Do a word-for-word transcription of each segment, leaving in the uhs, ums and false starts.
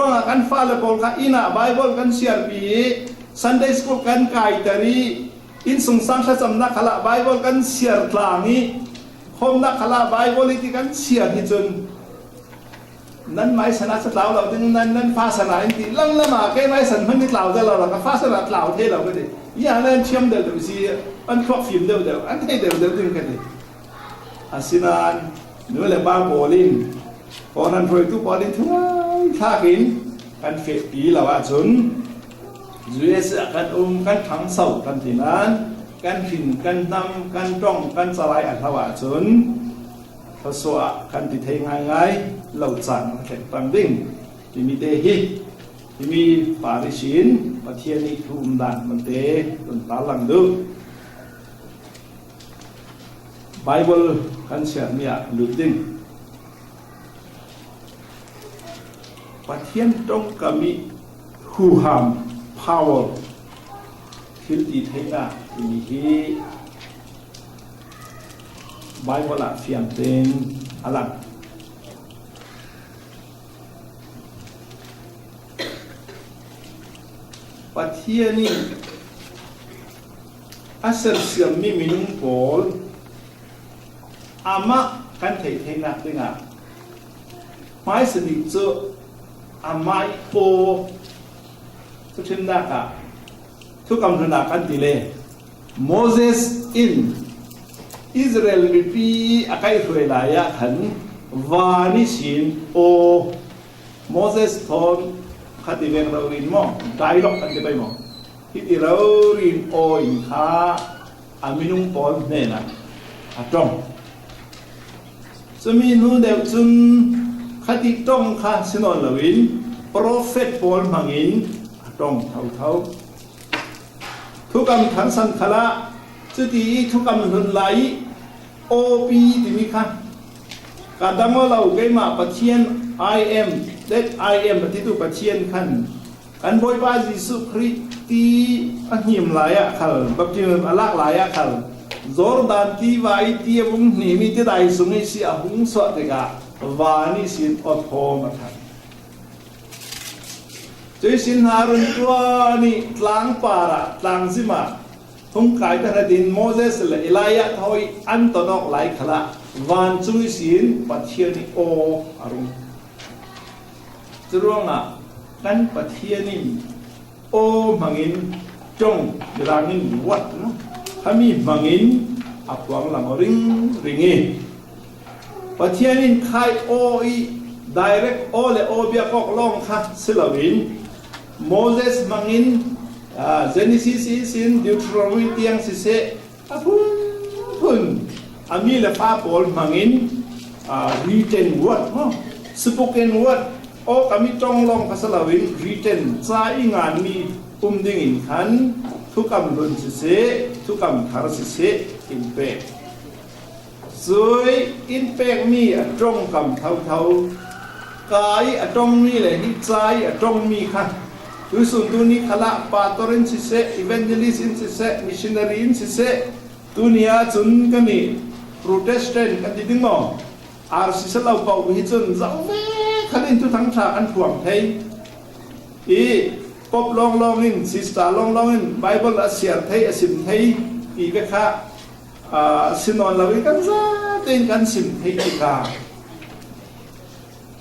Kan fale pawl kha inn ah Bible kan siarpi i, Sunday school kan kaitar i, innsungsang thlacamna khalah Bible kan siar tlang i, khawmna khalah Bible i ti kan siar hi cun, nan maisan ah cu tlau lo ding, nan, nan fasan ah in ti lamlam ah kei maisan hmanh i tlau zel lo, ka fasan ah tlau thei lo ka ti. Ya nan thiam deuh deuh si, an thluak fim deuh deuh, an thei deuh deuh ding ka ti. Asinain nu le pa pawl in, kawhhran hruaitu pawl in thungaithlak in kan fehpi lo ahcun, U S A kan um, kan thangso kan ti nain, kan hrin, kan hnam, kan ṭong, kan calai a hlo ahcun, thluasuah kan ti thei ngaingai lo caan a thleng pang ding timi te hi, timi parish in Pathian nih thu um dan hmante tluntar lang duh. Bible kan siarmi ah lut ding. Pathian ṭongkam i huham, power, thil ti theihnak timi hi Bible ah fiang tein a lang. Pathian in a sersiammi minung pawl amah kan theih theinak dingah hmaisa bik cu amah i aw, thuṭhimnak ah thukam hlun ah kan ti le, Moses in Israel mipi a kaihhruai lai ah khan van ihsin aw, Moses thawn kha ti veng rori in maw, dialogue kan ti pei maw? Hiti rori in aw in kha a minung pawl hnenah a ṭong. Cumi hnu deuh cun khati ṭong kha si nawn loin profet pawl hmangin a ṭong thotho. Thukam thar san khalah cuti i thukam hlun lai i aw pi timi kha ka dang aw lo, keimah Pathian I am that I am a titu Pathian khan kan Bawipa Jesuh Khrih ti a hnim lai ah khal, baptism a lak lai ah khal, Jordan tiva i ti a vung hnim i tidai sung i si a hung suah tikah van ihsin aw thawm a thang. Cuihsin Harun tuan i tlang par ah, tlang zim ah hung kai tahratin Moses le Elijah thawi an ton awk lai khalah vancung ihsin Pathian i aw a rung. Curuangah kan Pathian in aw hmangin ṭong, mirang in what, no? Khami hmangin a puang lang aw ringring i, Pathian in khai aw i direct aw le aw biak awk lawng kha si loin, Moses hmangin, aa, Genesis ihsin Deuteronomy tiang siseh, a phunphun a mi le fa pawl hmangin, aa, written word maw, spoken word, aw kam i ṭong lawng kha si loin written ca i nganmi um dingin khan thukam hlun siseh, thukam thar siseh in pek. Cui in pekmi a ṭongkam thotho, ka i a ṭongmi le hi ca i a ṭongmi kha tuisun tuni khalah pastor in siseh, evangelist in siseh, missionary in siseh, tuni ahcun kan i Protestant kan ti ding maw? R C si lo paoh hi cun zoh ve khan in thuthang ṭha kan hruang thei i, Pope lawnglawng in, sister lawnglawng in Bible a siar thei, a sim thei ti ve kha, aa, si nawn lo i kan zatein kan sim thei tikah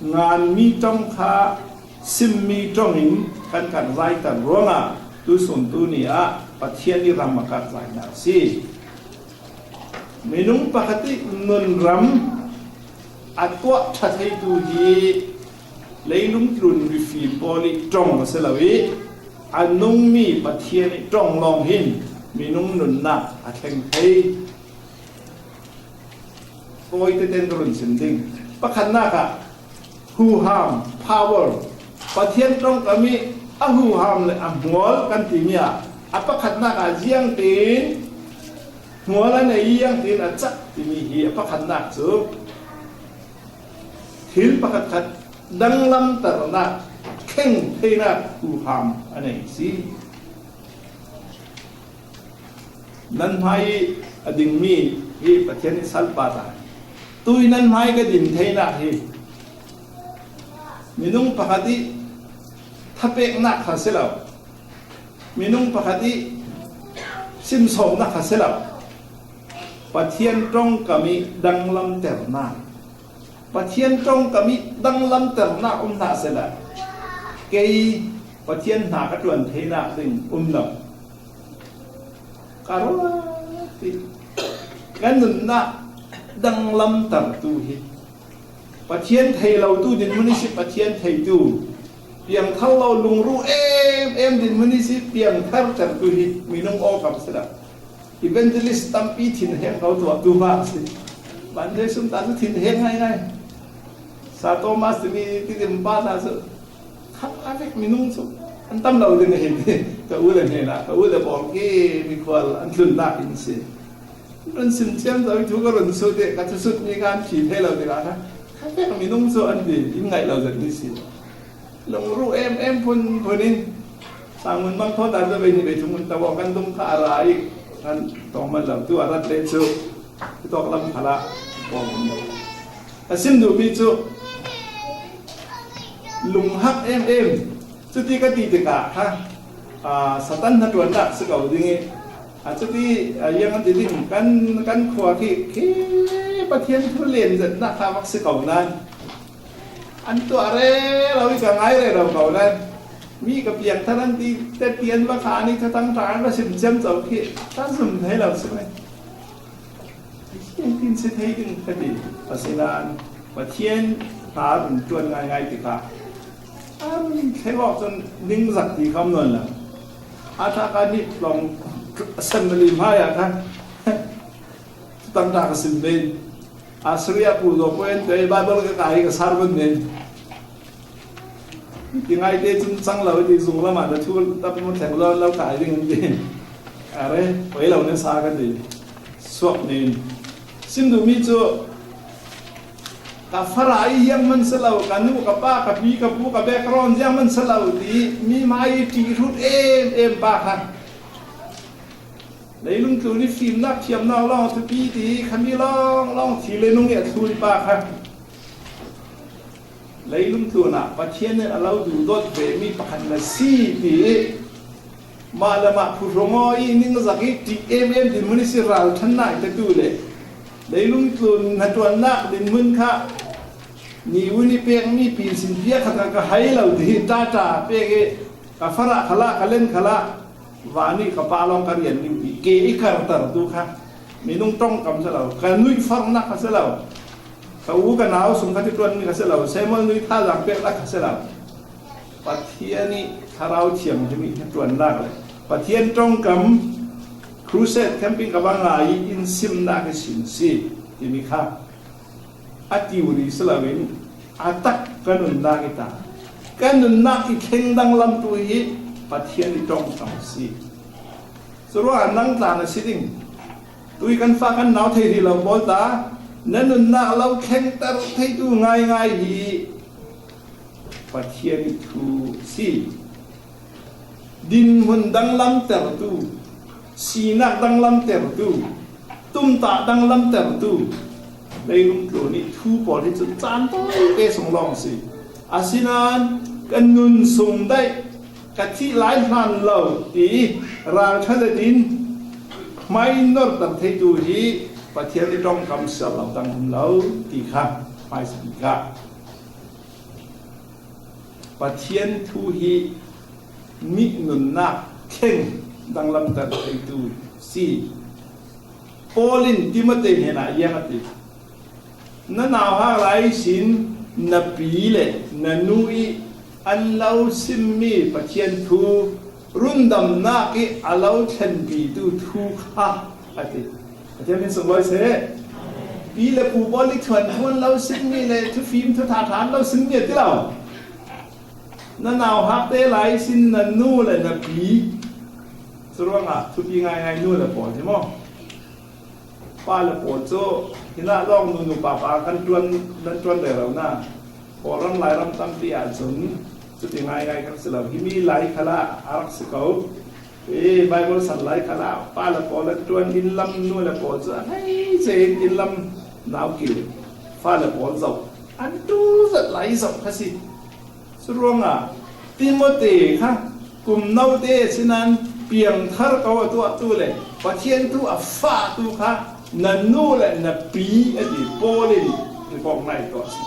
nganmi ṭong kha simmi ṭong in kan karhzaiter ruangah tuisun tuni ah Pathian i ram a karhzainak a si. Minung pakhat i nunram a tuah ṭha theitu hi leilung tlun mifim pawl i ṭong a si lo i, a nungmi Pathian i ṭong lawng hin minung nunnak a thleng thei. Kawi tete in ka run sim ding. Pakhatnak ah huham, power, Pathian ṭongkam i a huham le a hmual kan timi ah a pakhatnak ah ziangtin hmual a nei i ziangtin a cak timi hi a pakhatnak cu thil pakhatkhat danglamternak, thleng theinak huham a nei si. Nan hmai i a dingmi hi Pathian i salpa ta. Tui nan hmai ka din theinak hi minung pakhat i thapeknak kha si lo, minung pakhat i simsawmnak kha si lo, Pathian ṭongkam i danglamternak, Pathian ṭongkam i danglamternak um hna sehla, kei Pathian hna ka ṭuan theinak ding um lo. Ka ruat i ka nunnak danglamtertu hi Pathian thei lotu dinhmun i si, Pathian theitu, piangthar lo, lungruh em em dinhmun i si, piangthartertu hi minung aw kam si lo. Evangelist tampi thinheng ko tuahtu hna a si. Van thei sum ta cu thinheng ngaingai. Sa Thomas timi tidim pa hna cu kha a vek minung cu an tam lo ding a hin ka u le hnenah, ka u le pawl khi mikhual an tlunnak in si. Run sim thiam zo i thu ka run sut i ka thusut mi kha an thi thei lo tikah kha kha vek minung cu an ti in ngaih lo zet mi si. Lungruh em em phun phun in sang mun mang thaw ta cu vei ni vei thum mun tawang kan dum kha a ra i kan tong man lo tu a rat le cu tawk lam khalah kong a sim duhmi cu lunghak em em. Cuti ka ti tikah kha, aa, Satan hnaṭuannak si ko ding i, aa, cuti, aa, ziang an ti ding, kan, kan khua khi, khi Pathian thu len zetnak kha vak si ko nan, an tuah rero i ka ngai rero ko nan, mi ka piangthar an ti, te ti an va khan i thatang ṭha an va sim ciamco khi, ta zum thei lo si mai. Pathian tin si thei ding ka ti. Asinain Pathian hna run ṭuan ngaingai tikah a run thleng awk cun ningzak ti kha um nawn lo. A thak a nih tlawng assembly hmai ah khan thutang ṭha ka sim men. Assyria pu zaw pawh en te Bible ka kai ka sermon men. Ti ngai te cun cang lo ti zung lam ah na thu tam mu thleng zawn lo kai ding an ti. Are, poi lo na sa ka ti. Suak nin. Sim duhmi cu ka farah i ziang man si lo, ka nu, ka pa, ka pi, ka pu, ka background ziang man si lo ti mi hmai i ṭih hrut em em pa kha. Leilung tlun i fimnak thiamnak lawng a thupi ti khami lawng lawng thi le nung i a thlun pa kha. Leilung tlun ah Pathian in a lo duhdawt vemi pakhat na si ti i mah le mah phuhrung aw i ningzak i ṭih em em dinhmun i si ralṭhannak i tatu le leilung tlun hnaṭuannak dinhmun kha ni un i pekmi pinsin piak khat ka hai lo ti hi ṭaṭa pek i ka farah khalah ka len khalah van i ka pa lawng ka rian ning ti ke i karter tu kha minung ṭongkam si lo, ka nuih farnak kha si lo. Ka u ka nau sung kha ti ṭuanmi kha si lo, Samuel nui thazaang pek lak kha si lo. Pathian i Thlarau Thianghlim i ṭuannak le Pathian ṭongkam crusade camping ka bang ngai i in simnak i sin si timi kha a theory si loin a tak ka nunnak i ta. Ka nunnak i thleng danglamtu hi Pathian i ṭongkam si. Curuangah nang tla na si ding. Tui kan fa kan nau thei rih lo pawl ta, na nunnak lo thlengter theitu ngaingai hi Pathian i thu si. Dinhmun danglamtertu, sinak danglamtertu, tumtah danglamtertu, leilung tlun i thu pawl hi cu caan tawite sung lawng si. Asinain kan nun sung daih ka thih lai hlan lo ti ralṭha zetin hmai in norter theitu hi Pathian i ṭongkam sial lo dang um lo ti kha hmaisa bik ah Pathian thu hi mi nunnak thleng danglamter theitu si. Paul in Timote hnenah ziang a ti. Na nauhak lai sin na pi le na nu i an lo simmi Pathian thu rundamnak i a lo thlenpitu thu kha a ti. Pathian min sunglawi seh. Pi le pu pawl i thuanthu an lo simmi le thufim thu thatha an lo simmi a ti lo. Na nauhakte lai sin na nu le na pi. Curuangah thupi ngaingai nu le pawl hi maw? Pa le pawl cu hinah lawng nunu papa kan ṭuan, nan ṭuan rero na. Kawlram Lairam tampi ahcun cuti ngaingai kan si lo. Himi lai khalah a rak si ko. Ee, Bible san lai khalah pa le pawl an ṭuan, inn lam nu le pawl cu a hleice in inn lam nau kil fa le pawl zoh an ṭul zat lai zoh kha si. Curuangah Timothy kha kum note sinan piangthar ko a tuahtu le Pathian thu a fahtu kha na nu le na pi a ti Paul in report ngai tuah si.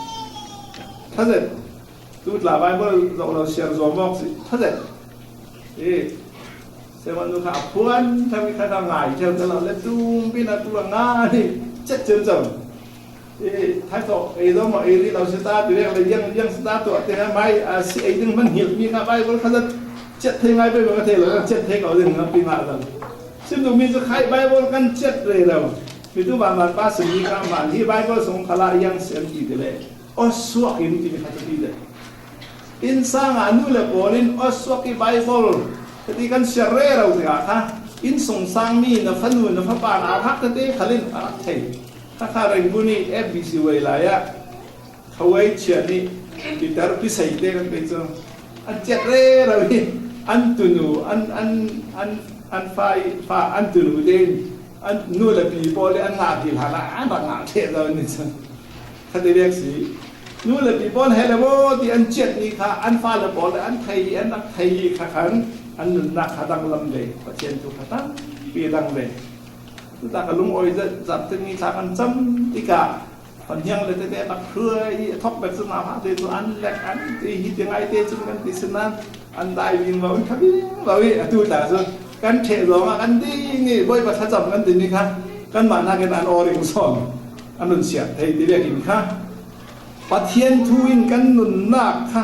Thazet tu tla Bible zong lo siar zo mawk si. Thazet e, Seman nu kha a phuan thang kha kha ngai theu ta lo le tung pin a tu la nga ni chet chen chau. E, thai tawh ei dawm a ei rih lo si ta ti rek le yang, yang si ta tuah te ha mai a si ei ding man hilh mi kha Bible kha zat chet thei ngai pei ma ka thei lo, chet thei ko ding na pi ngah zat. Sim tu mi cu khai Bible kan chet rei lo. Mi tu ban ban pa sim mi kha man hi Bible sung kha la yang siam ti ti le. Aw suak in ti mi kha ti ti le. Inn sang ah nu le pawl in aw suak i Bible ka ti kan siar rero tikah kha inn sung sang mi na fanu na fapa na hak tete khal in a rak thei. Kha kha Rangoon i F B C wei lai ah khawei chian i Peter Pisei te kan pei cu an ciat rero i an tunu an an an an fa i fa an tunu te in an nu le pi pawl i an ngah ti hlan ah an rak ngah theh lo ni cu. Kha ti vek si. Nu le pi pawl he le maw ti an ciat ni kha an fa le pawl le an thei an rak thei kha khan an nunnak kha danglam ve. Pathian thu kha tampi dang ve. Tuta ka lungawi zat zat te ni thla kan cam tikah kan hiang le tete tak hruai i a thok bek cu mah te cu an lek an ti hi ti ngai te cun kan ti sinan an dai ving lo in kha ving lo i a tuta cu kan ṭheh zawng ah kan ding i Bawipa thlacam kan ti ni kha kan mah nakin an aw ring sawn an run siat thei ti vekin kha Pathian thu in kan nunnak kha,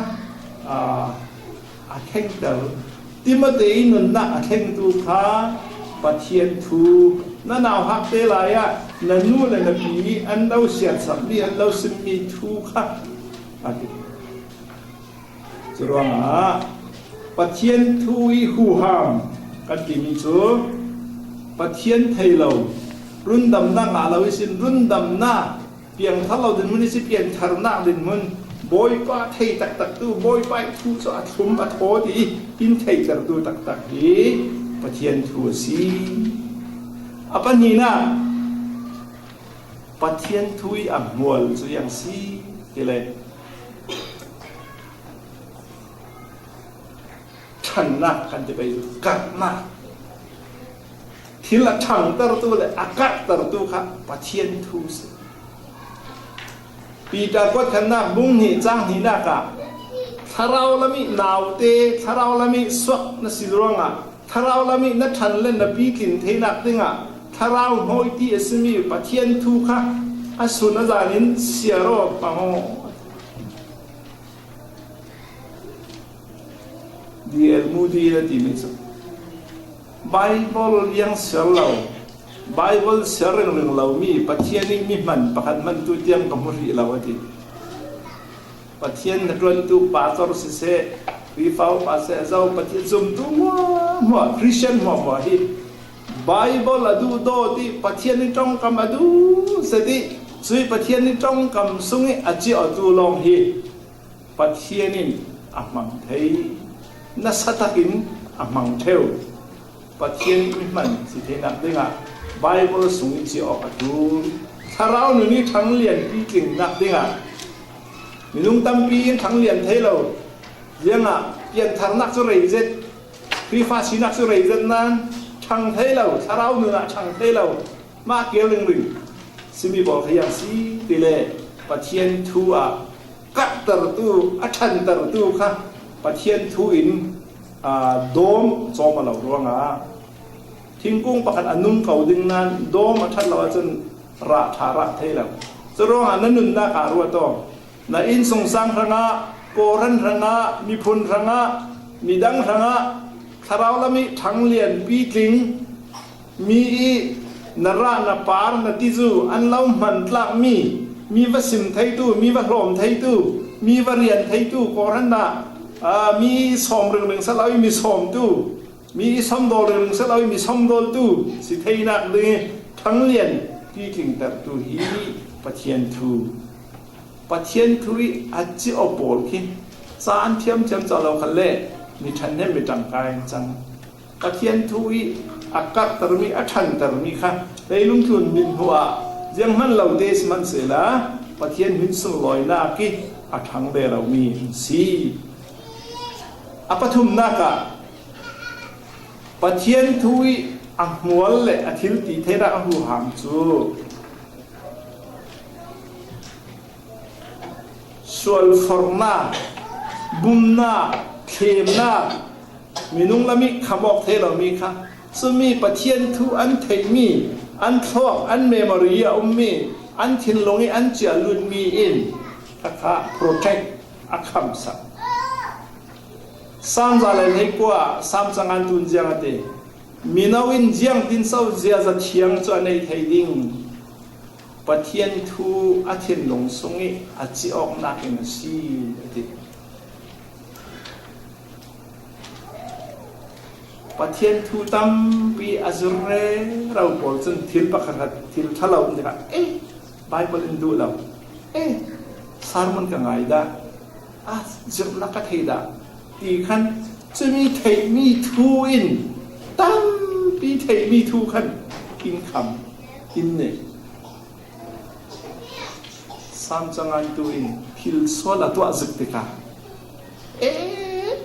aa, a thlengter. Timothy in nunnak a thlengtu kha Pathian thu na nauhak te lai ah na nu le na pi an lo siatsam mi an lo simmi thu kha a ti. Curuangah Pathian thu i huham kan timi cu Pathian thei lo, rundamnak ngah lo ihsin rundamnak piangthar lo dinhmun ihsi piangtharnak dinhmun, Bawipa thei taktak tu, Bawipa i thu cu a thlum a thaw ti in theihtertu taktak hi Pathian thu a si. A pahnihnak Pathian thu i a hmual cu iang si ti le ṭhannak kan ti pei, karhnak. Thil a ṭhangtertu le a karhtertu kha Pathian thu si. Peter kuat khatnak bung hnih cang hnihnak ah thlarau lam i naute, thlarau lam i suak na si ruangah thlarau lam i na ṭhan le na bitlin theinak dingah thlarau hnawi ti a simi Pathian thu kha a sun a zan in siar aw hmang aw. D L Moody na timi cu Bible liang siar lo, Bible siar ringring lomi Pathian i mi hman pakhat hmantu tiang ka hmu hrih lo a ti. Pathian hnaṭuantu pastor siseh, Khrihfa upa siseh, a zo Pathian zumtu hmuahhmuah, Christian hmuahhmuah hi Bible a duhdawt i Pathian i ṭongkam a duh zet i cui Pathian i ṭongkam sung i a ciahtu lawng hi Pathian in a hmang thei, nasa takin a hmang ṭheu. Pathian i mi hman si theinak dingah Bible sung i ciah awk a ṭul. Thlarau nun i ṭhanglianpi tlingnak dingah minung tampi in ṭhanglian thei lo. Ziangah piantharnak cu rei zet, Khrihfa sinak cu rei zet nain ṭhang thei lo, thlarau nun ah ṭhang thei lo. Mah kir ringring simi pawl kha iang si ti le Pathian thu ah karhtertu, a ṭhantertu kha Pathian thu in, aa, dawm cawm a lo ruangah thingkung pakhat a nung ko ding nain dawm a ṭhat lo ahcun rah ṭha rah thei lo. Curuangah na nunnak ah ruat aw. Na innsungsang hrangah, kawhhran hrangah, miphun hrangah, midang hrangah, thlarau lam i ṭhanglianpi tling, mi i na rah, na par, na tizu an lo hman tlakmi, mi va sim theitu, mi va hlawm theitu, mi va rian theitu, kawhhran ah, aa, mi sawm ringring si lo i mi sawmtu, mi i sawmdawl ringring si lo i mi sawmdawltu si theinak ding i ṭhanglianpi tlingtertu hi Pathian thu. Pathian thu i a ciah aw pawl khi ca an thiamthiam co lo khalle mi ṭhahnem mi ṭangkai an cang. Pathian thu i a karhtermi, a ṭhantermi kha leilung tlun mit hnu ah zianghman lo te si hmanh sehla Pathian hmin sunglawinak i a ṭhang ve lomi an si. A pathumnak ah Pathian thu i a hmual le a thil ti theinak a huham cu sualforhnak, bumnak, thlemnak, minung lam i khamawk thei lomi kha. Cumi Pathian thu an theihmi, an thlawk, an memory a ummi, an thinlung i an ciah lutmi in kha kha protect a khamsak. Sam za le hleikua, Sam cangan tun ziang a ti. Mino in ziangtin so ziaza thiang cu a nei thei ding? Pathian thu a thinlung sung i a ci awknak in a si, a ti. Pathian thu tampi a zir rero pawl cun thil pakhatkhat, thil ṭhalo in tikah, eh, Bible in duh lo, eh, sermon ka ngai dah, a zirhnak ka thei dah, ti khan cumi theihmi thu in, tampi theihmi thu khan in kham, in neih. Sam cangan tu in thil sual a tuah zik tikah, eh,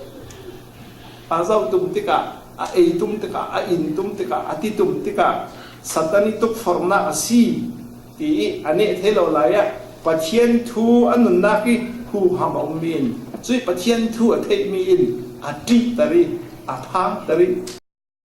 a zoh tum tikah, a ei tum tikah, a in tum tikah, a ti tum tikah, Satan i tukforhnak a si ti i a neh thei lo lai ah, Pathian thu a nunnak i huham a ummi in, cuih Pathian thu a theihmi in a ṭihter i, a phangter i,